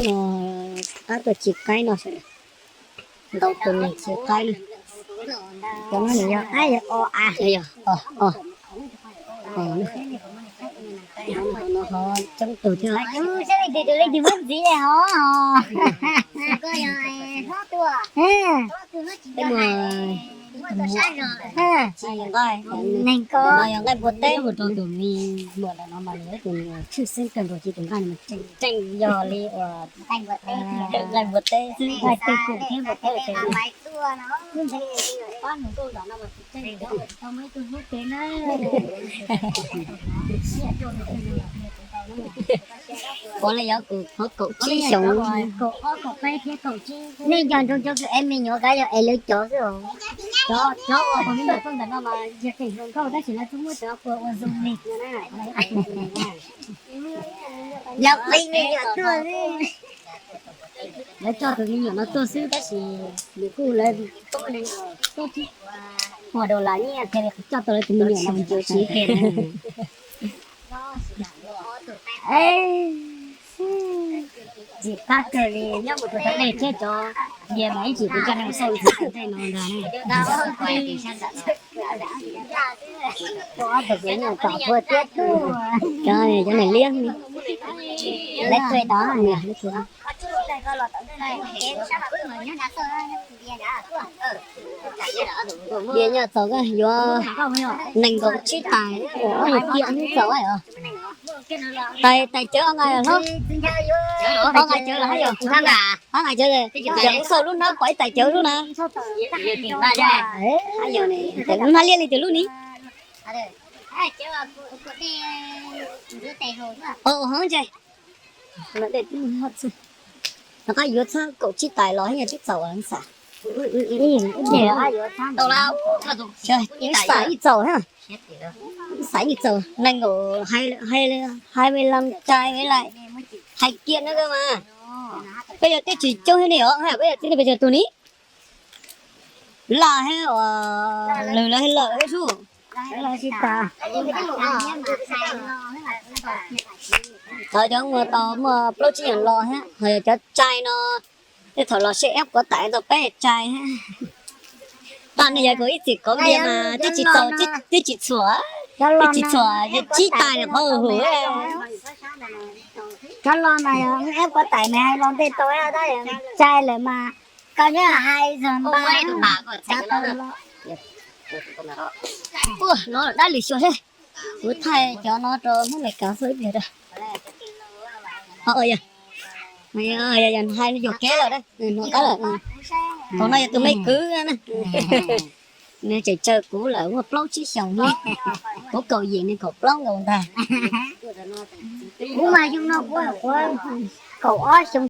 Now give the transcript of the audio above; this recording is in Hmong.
No, qab tuaj ci qaib no sawv daws, ntau tus neeg ci qaib na. Cov no nws yog qaib yog o a, yog o, o, o. No ho coob tus thiab. Saib leej twg tus leej twg muab ntxiv ho. Peb muaj neeg ko, no yog nqaij npua teb, mus rau tus me muam ntawm no mas nws yog tus tshwj xeeb kawg nkaus, tus nqaij no mas tseem yog li uas nqaij npua teb xwb, nqaij tej kum thiab npua teb. Ua li yog kuv kaum tsib xyoos. Nej nco ntsoov cov kws ev me nyuam kav yog ev lawv cov xwb os. Cov uas me nyuam tuaj ntawm no mas yog keem hluas nkauj tab sis lawv twb muab cov uas ua zoo li no na. Lawv qi me nyuam tuaj xwb. Lawv coj tus me nyuam no tuaj xwb tab sis nws kuj lawv tub neeg tuaj tib puas dollar nyiaj thiaj li coj tau lawv tus me nyuam no mus ncuav siv kiag na. Txim qab kawg li nyob mus rau tom dej thiab cov npias mas ib txwm kuv coj nej mus xauj ntxiv tom dej no ntag. Cov niam liab, lawv tuaj tod, lawv tuaj. Npias nyob txaus, yuav nees nkaum tsib tais, ob nus kiag txaus os. Tais, tais cawv ob nqaij hlob, ob nqaij cawv los hab yog, ob nqaij cawv, yog kuv xauj lub hnab pom ib tais cawv lub na. Lub hnab liab li tus lub ni. Hov ntshe rov qab yuav txog kaum tsib tais los yog twb txaus xav. Ib xav ib txaus, ib xav ib txaus, nees nkaum, hais, hais me laj cai me laj, hais kiag no mas. Peb yog twb tsis coob thiab ne os, peb yog twb ne pes tsawg tus ni. Laj thiab uas lwm lawv lawm thiab sub. Tsis tas. Cov muaj tau muaj plaub tsib yam los thiab, ho yog cov tsai no, tej thaum los seb eb puas taim tau peb tsai thiab. Tag no yog kuv ib txwm kauv npias mas twb tsis txaus, twb tsis txhuam, twb tsis txhuam, tsib tais qhov hum. Cov los mas yog eb puas taim mas hais los ntej tau, tab tsai lawm mas koj nyob hais zog npa. Ua, no dab lwm xyuas thiab. Kuv thaij cov no rau Hmoob Amelikas xauj ib pliag rau. Hais yuam kev lawm, hnov qab lawm. Thaum no yog tus me kwv na. Nws tseem tsawg kuv lawm muaj plaub tsib xyoos ne. Kuv kaum yim nws kaum plaub nkaus ntag. Kuv mas yug no kuv kaum ob xyoo.